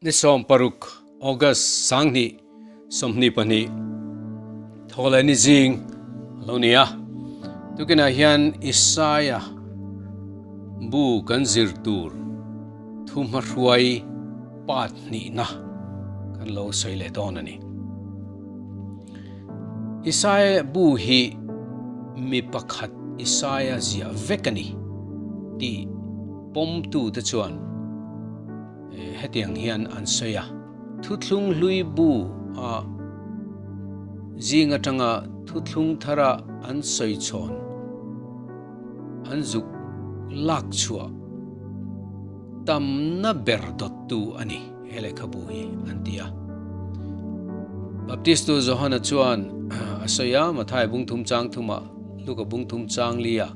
Ni 16 August 2022 thawhleh ni zing a lo ni a. Tukinah hian Isaiah bu kan zir tur thu hmahruai pat hnihna kan lo sawi leh dawn a ni. Isaiah bu hi mi pakhat Isaiah ziah vek a ni tih pawmtute chuan Hetiang hian an sawi a, Thuthlung hlui bu a zing atanga thuthlung thara an sawi chhawn an zuk lak chhuah tamna ber dawttu a ni he lehkhabu hi an ti a. Baptistu Johana chuan a sawi a, Mathai bung thum chang thumah, Luka bung thum chang liah,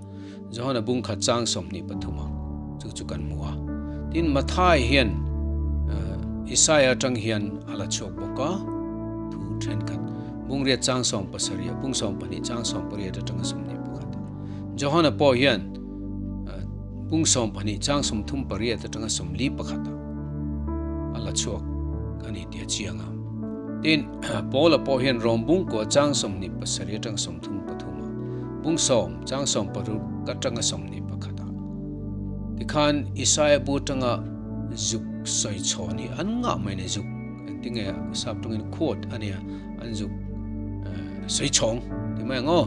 Johana bung khat chang 23 a chu chu kan hmu a. Tin, Mathai hian Isaiah atang hian a la chhuak bawk a, thu thenkhat bung riat chang 17 a, bung 12 chang 18 atanga 21 a. Johana pawh hian bung 12 chang 38 atanga 41 a a la chhuak a ni tih a chiang a. Tin, Paula pawh hian Rom bung kua chang 27 atanga 33 a, bung 10 chang 16 atanga 21 a. Tikhan Isaiah bu atanga zuk sawi chhawn hi an ngah mai ni zuk engtinge sap tawngin quote a nia an zuk sawi chhawng ti mai ang aw.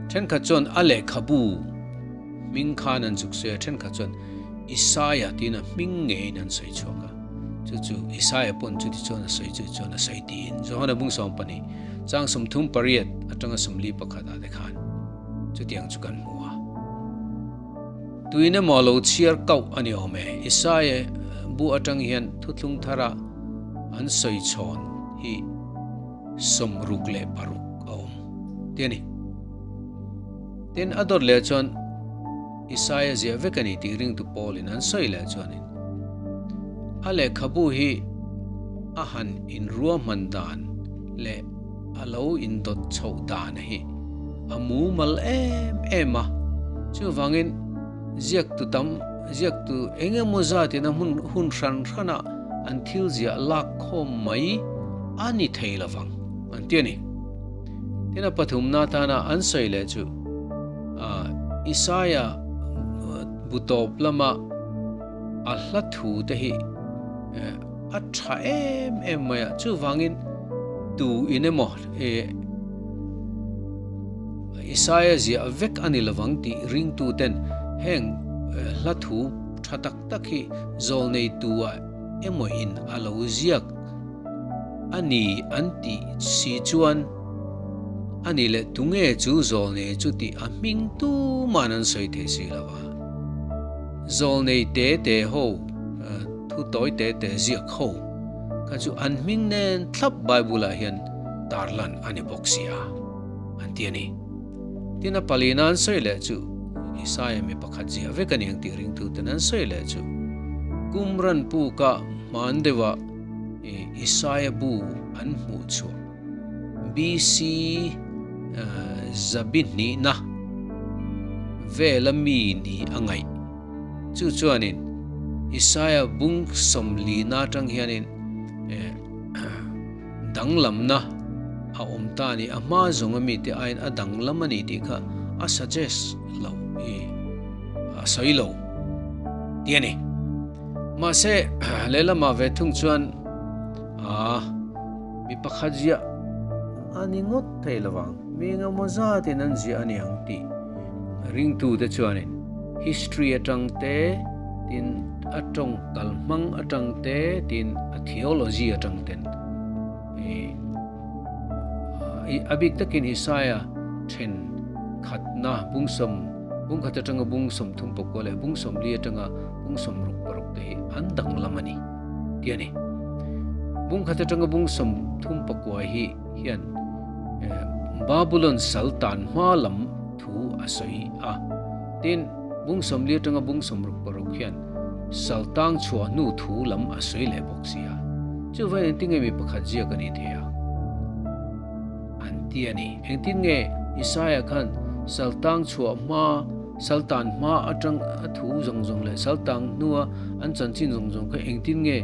Thenkhat chuan a lehkhabu hming khan an zuk sawi a, thenkhat chuan Isaiah tiin a hming ngeiin an sawi chhuak a. Chu chu Isaiah pawn chuti chuan a sawi chu chuan a sawi tiin Johana bung 12 chang 38 atanga 41 ah te khan chutiang chu kan hmu a. Tuin emaw lo chhiar kauh a ni awm e. Isaiah bu atang hian thuthlung thara an sawi chhawn hi 66 a awm ti a ni. Tin, a dawt leh chuan Isaiah ziah vek a ni tih ringtu Paulin an sawi leh chuanin a lehkhabu hi a han inruahman dan leh a lo indawt chhoh dan hi a mumal em em a. Chuvangin ziaktu tam, ziaktu eng emaw zatin a hmun hun hran hrana an thil ziah lak khawm mai a ni thei lovang an ti a ni. Tin a pathumna atana an sawi leh chu Isaiah bu tawp lama a hla thu te hi a tha em em mai a, chuvangin tu in emaw Isaiah ziah vek a ni lovang tih ringtu ten heng hla thu tha tak tak hi zawlneitu ah emaw in a lo ziak A ni an tih si chuan a ni leh tunge chu zawlnei chu tih a hming tuman an sawi thei si lo a. Zawlnei te te ho, thu tawi te te ziak ho kha chu an hming nen thlap Bible ah hian tarlan a ni bawk si a, an ti a ni. Tin a palina an sawi leh chu Isaiah mi pakhat ziah vek a ni ang tih ringtuten an sawi leh chu Qumran puka hman deuhah Isaiah bu an hmuh chhuah BC zabi hnihna vela mi ni a ngaih. Chu chuanin Isaiah bung sawmlina atang hianin danglamna a awm ta a ni. A hma zawnga mite aiin a danglam a ni tih kha a suggest lo i a sawi lo tih a ni. Mahse, lehlamah ve thung chuan aa mi pakhat ziah a ni ngawt thei lo vang, mi engemaw zatin an ziah a ni ang tih ringtute chuanin history atang te tin a tawng kalhmang atang te tin a theology atang ten a bik takin Isaiah then khatna bungsawm bung khat atanga bung 39 leh bung 40 atanga bung 66 te hi an danglam a ni tih a ni. Bung khat atanga bung 34 hi hian Babulon saltan hma lam thu a sawi a. Tin, bung 40 atanga bung 66 hian saltang chhuah hnu thu lam a sawi leh bawk si a. Chuvangin engtin nge mi pakhat ziak a nih thei a? An ti a ni. Engtin nge Isaiah khan saltang chhuah hma, saltan hma atang a thu zawng zawng leh saltang hnua an chanchin zawng zawng kha engtin nge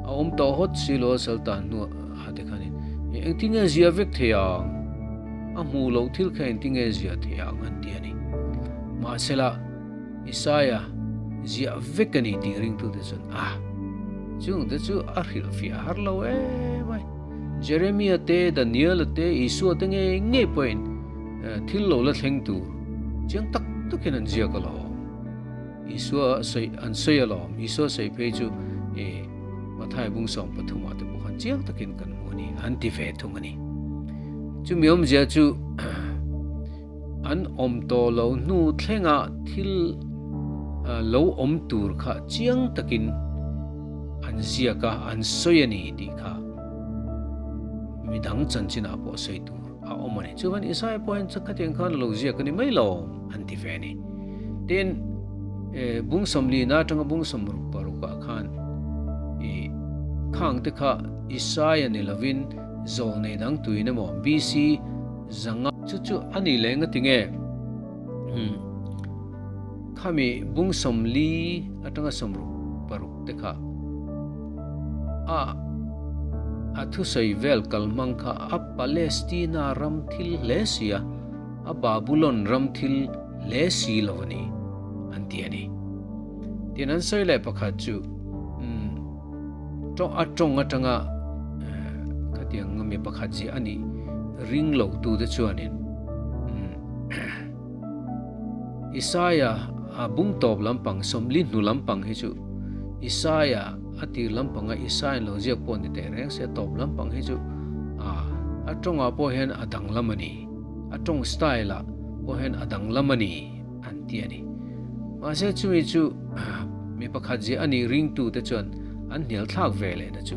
A awm tawh hawt si lo a sal tan hnu ah te khanin engtin nge zia vek thei ang? A hmuh loh thil kha engtin nge zia thei ang an ti a ni. Mahsela Isaiah ziah vek a ni tih ringtute chuan a chungte chu a hrilhfiah har lo em ai. Jeremia te, Daniela te, Isua te ngei ngei pawhin thil lo la thleng tur chiang tak takin an ziak alawm. Isua sawi an sawi alawm. Isua sawi phei chu i Mathai bung 13 ah te pawh khan chiang takin kan hmu a ni an ti ve thung a ni. Chumi awmzia chu an awm tawh lo hnu thlenga thil lo awm tur kha chiang takin an ziak a, an sawi a ni tih kha midang chanchinah pawh sawi tur a awm a ni. Chuan Isaiah pawh hian khatiang khan a lo ziak a ni mai lo an ti ve a ni. Tin, bung 40 atanga bung 66 ah khan i khang te kha Isaiah ni lovin zawlnei dang tuin emaw BC 500 Chu chu a ni leh nga tinge? Khami bung 40 atanga 66 te kha a a thusawi vel kalhmang kha a Palestina ram thil hle si a, a Babulon ram thil hle si lo a ni, an ti a ni. Tin an sawi leh pakhat chu tawng a tawng atanga khatiang mi pakhat ziah a nih ring lo tute chuanin Isaiah a bung tawp lampang 40 hnu lampang hi chu Isaiah a tir lampanga Isaiah lo ziak pawh ni teh reng se a tawp lampang hi chu a tawngah pawh hian a danglam a ni a tawng style ah pawh hian a danglam a ni an ti a ni. Mahse chumi chu mi pakhat ziah a nih ringtu te chuan an hnial thlak ve leh na chu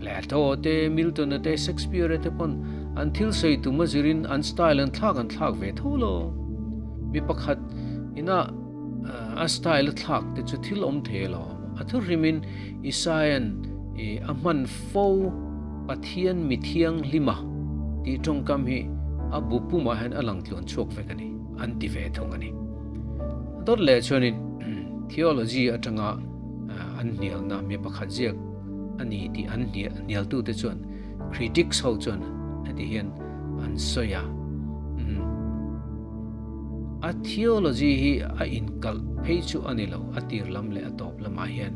Plato te, Milton te, Shakespeare te pawn an thil sawi tum a zirin an style an thlak an thlak ve tho lo. Mi pakhat ina a style a thlak te chu thil awm thei lo. A thu hrimin Isaian a hman fo Pathian mi thianghlima tih tawngkam hi a bu pumah hian a lang tluan chhuak vek a ni an ti ve thung a ni. Dawt leh chuanin theology atanga an hnialna mi pakhat ziak a ni tih an hnialtute chuan critics ho chuan heti hian an sawi a. A theology hi a inkalh phei chu a ni lo, a tir lam leh a tawp lamah hian.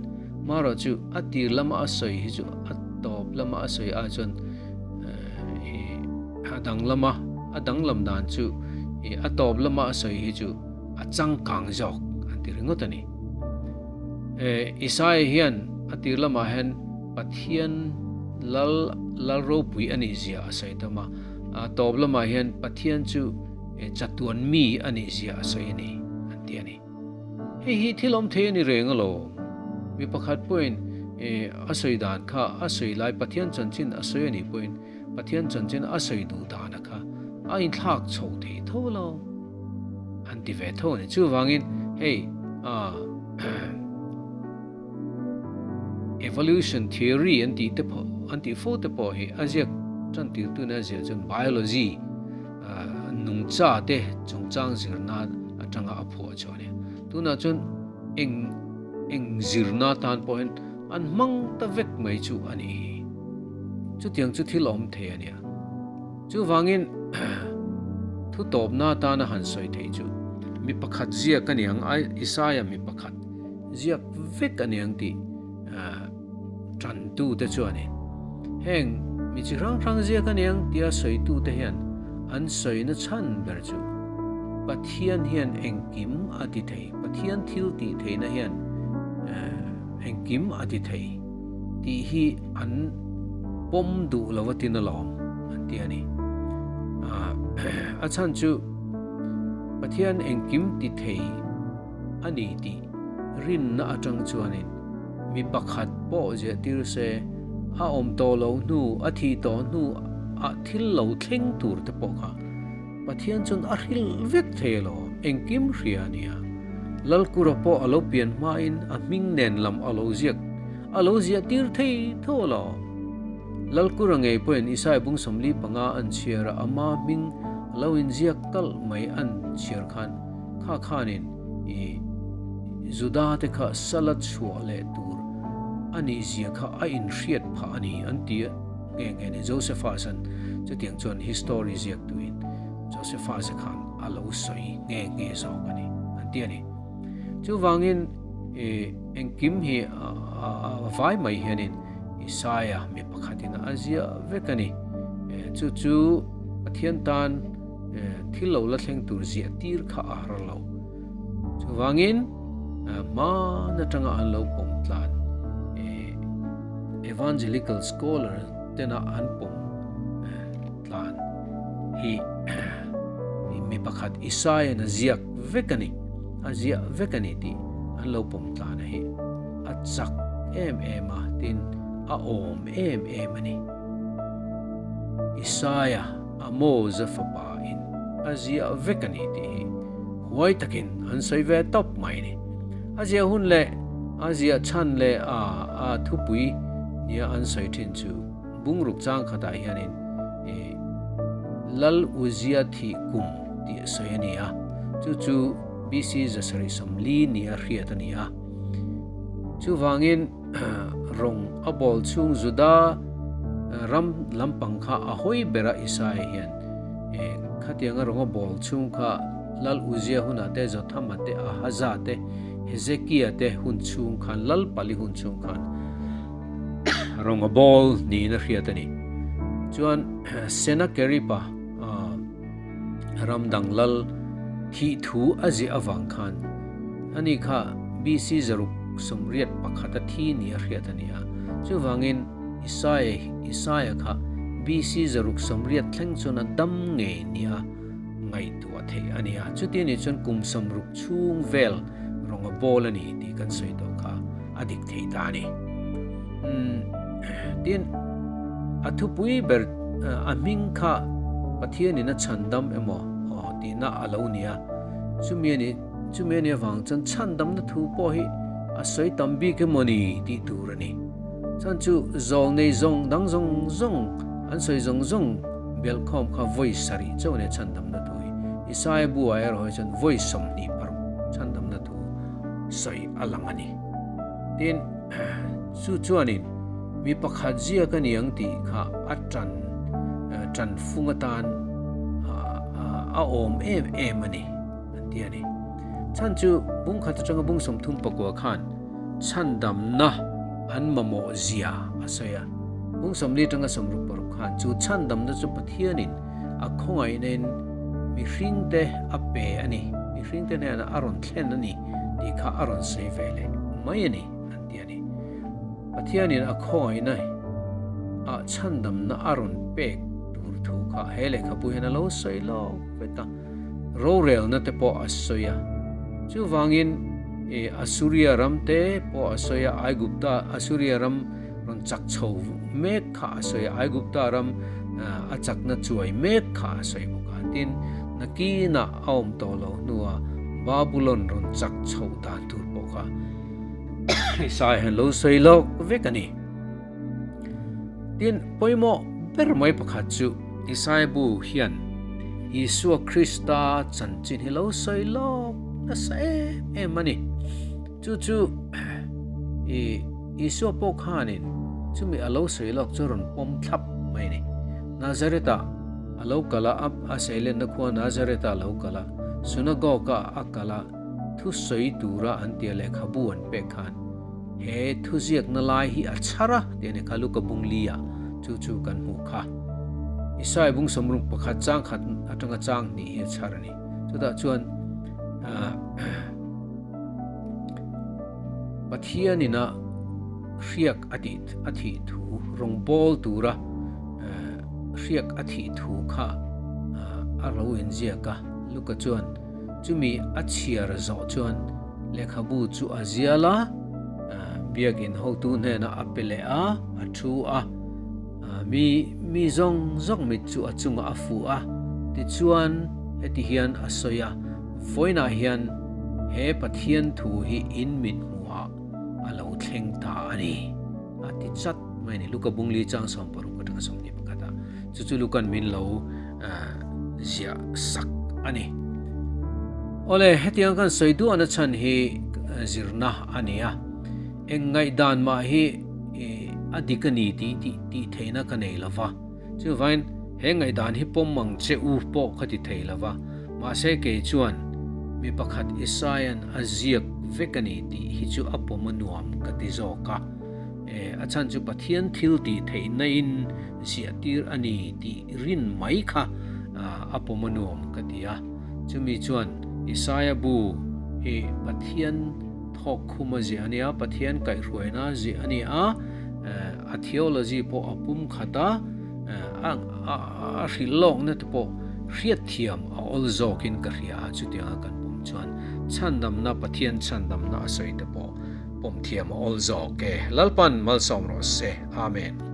Marawh chu a tir lama a sawi hi chu a tawp lama a sawi ai chuan a danglam a, a danglam dan chu a tawp lama a sawi hi chu a changkang zawk an ti ringawt a ni. Isaiah hian a tir lamah hian Pathian lal lal ropui a nih zia a sawi tam a, a tawp lamah hian Pathian chu chatuan mi a nih zia a sawi a ni an ti a ni. Hei hi thil awm thei a ni reng alawm. Mi pakhat pawhin a sawi dan kha a sawi lai Pathian chanchin a sawi a nih pawhin Pathian chanchin a sawi duh dana kha a inthlak chho thei tho lo an ti ve tho a ni. Chuvangin hei evolution theory an tih te pawh an tih fo te pawh hi a ziak tan tirtu nen a ziah chuan biology nungcha te chungchang zirna atanga a phuah chhuah a ni. Tunah chuan eng eng zirna tan pawh hian an hmang ta vek mai chu a nih hi. Chutiang chu thil awm thei a nia. Chuvangin thu tawpna atana han sawi theih chu mi pakhat ziak a niang, Isaiah mi pakhat ziak vek a niang tih tantute chuanin heng mi chi hrang hrang ziak a niang tia sawitute hian an sawina chhan ber chu Pathian hian engkim a ti thei, Pathian thil tih theihna hian engkim a ti thei. Tih hi an pawm duh lo a tin alawm an ti a ni. A chhan chu Pathian engkim ti thei a ni tih rinna atang chuanin mi pakhat pawh ziahtir se a awm tawh lo hnu, a thih tawh hnu ah thil lo thleng tur te pawh kha Pathian chuan a hrilh vek thei alawm, engkim hria a nia. Lalkura pawh a lo pian hmain a hming nen lam a lo ziak, a lo ziah tir thei tho alawm. Lalkura ngei pawhin Isai bung 45 an chhiar a, ama hming a lo inziak kalh mai an chhiar khan kha khanin i Juda te kha sala chhuah leh tur. a nih zia kha a inhriat phah a ni an ti nghe nghe ni. Josephus-a'n chutiang chuan history ziaktuin Josephus-a khan a lo sawi nghe nghe zawk a ni an ti a ni. Chuvangin engkim hi a vai mai hianin Isaia mi pakhatin a ziah vek a ni. Chu chu Pathian tan thil lo la thleng tur ziah tir kha a har lo. Chuvangin hman atanga an lo pawm tlan Evangelical scholar tena an pawm tlan hi mi pakhat Isaiah-in a ziak vek a ni, a ziah vek a ni tih an lo pawm tlan a hi a chak em em a, tin a awm em em a ni. Isaiah Amoz-a fapa in a ziah vek a ni tih hi huai takin an sawi ve tawp mai a ni. A ziah hun leh a ziah chhan leh a thupui nia an sawi thin chu Bungruk chang khatah hianin i Lal Uzia thih kum tih a sawi a ni a, chu chu BC 740 nia hriat a ni a. Chuvangin rawng a bawl chhung Juda ram lampang kha a hawi bera Isaia hian khatianga rawng a bawl chhung kha Lal Uzia hunah te, Jothama te, Ahaza te, Hezekia te hun chhung khan, Lal pali hun chhung khan Rawng a bawl niin a hriat a ni. Chuan Sennacherib-a ram dang lal thih thu a ziah avang khan ani kha BC 681 a thi ni a hriat a ni a. Chuvangin Isaia kha BC 680 thleng chuan a dam ngei nia ngaihtuah theih a ni a. Chuti anih chuan kum 60 chhung vel rawng a bawl a ni tih kan sawi tawh kha. A dik thei ta a ni. Tin, a thupui ber a hming kha Pathianin a chhandam emaw tihna a lo ni a. Chumi a ni, chumi a nih avang chuan chhandamna thu pawh hi a sawi tam bik emaw ni tih tur a ni. Chuan chu zawl nei zawng dang zawng zawng an sawi zawng zawng belhkhawm kha vawi sarih chauh a nia chhandamna thu hi. Isaia bu ah erawh hi chuan vawi 26 chhandamna thu sawi a lang a ni. Tin, chu chuanin mi pakhat ziak a ni ang tih kha a tan tan fung atan a awm em em a ni, an ti a ni. Chhan chu bung khat atanga bung 34 khan chhandamna an mamawh zia a sawi a. Bung 40 atanga 66 khan chu chhandamna chu Pathianin a khawngaihnain mihringte a pe a ni, mihringte hnenah a rawn thlen a ni tih kha a rawn sawi ve leh mai a ni, an ti a ni. Pathianin a khawngaihna ah chhandamna a rawn pek tur thu kha he lehkhabu hian a lo sawi lawk vek a, rorelna te pawh a sawi a. Chuvangin Assuria ram te pawh a sawi a, Aigupta, Assuria ram rawn chak chho mek kha a sawi a, Aigupta ram a chakna chuai mek kha a sawi bawk a. Tin, nakinah a awm tawh loh hnuah Babulon rawn chak chhoh dan tur pawh kha Isaiah hian lo sawi lawk vek a ni. Tin, pawimawh ber mai pakhat chu Isaiah bu hian Isua Krista chanchin hi lo sawi lawk nasa em em a ni. Chu chu i Isua pawh khanin chumi a lo sawi lawk chu rawn pawm thlap mai a ni. Nazareth-ah a lo kal a, a seilenna khua Nazareth-ah a lo kal a, Synagogue-ah a kal a, thu sawi tura an tia lehkhabu an pek khan he thuziakna lai hi a chhar a tih a ni kha Luka bung li-ah chu chu kan hmuh kha. Isaiah bung 61 chang khat atanga chang hnih hi a chhar a ni. Chutah chuan Pathianin a hriak a tih a thih thu rawngbawl tura hriak a thih thu kha a ro inziak a. Luka chuan chumi a chhiar zawh chuan lehkhabu chu a zial a, biakin hotu hnenah a pe leh a, a thu a. Mi mi zawng zawng mit chu a chungah a fuh a, tichuan heti hian a sawi a, Vawiinah hian he Pathian thu hi in mit hmuhah a lo thleng ta a ni, a ti chat mai a ni. Luka bungli chang 60 atanga 21 ah chu chu Lukan min lo ziah sak a ni. Awle, hetiang kan sawi duahna chhan hi zirna a ni a. Eng ngaihdan mah hi a dik a ni tih tih theihna ka nei lo va. Chuvain he ngaihdan hi pawm ang che u pawh ka ti thei lo va. Mahse kei chuan mi pakhat Isaia'n a ziak vek a ni tih hi chu a pawm a nuam ka ti zawk a. A chhan chu Pathian thil tih theihna in ziah tir a ni tih rin mai kha a pawm a nuam ka ti a. Chumi chuan Isaia bu hi Pathian thawk khum a ziah a nia, Pathian kaihhruaina a ziah a ni a, a theology pawh a pum khat a, a hrilh lawkna te pawh hriatthiam a awl zawkin ka hria a, chutianga kan pawm chuan chhandamna, Pathian chhandamna a sawi te pawh pawm thiam a awl zawk e. Lalpan malsawm rawh se. Amen.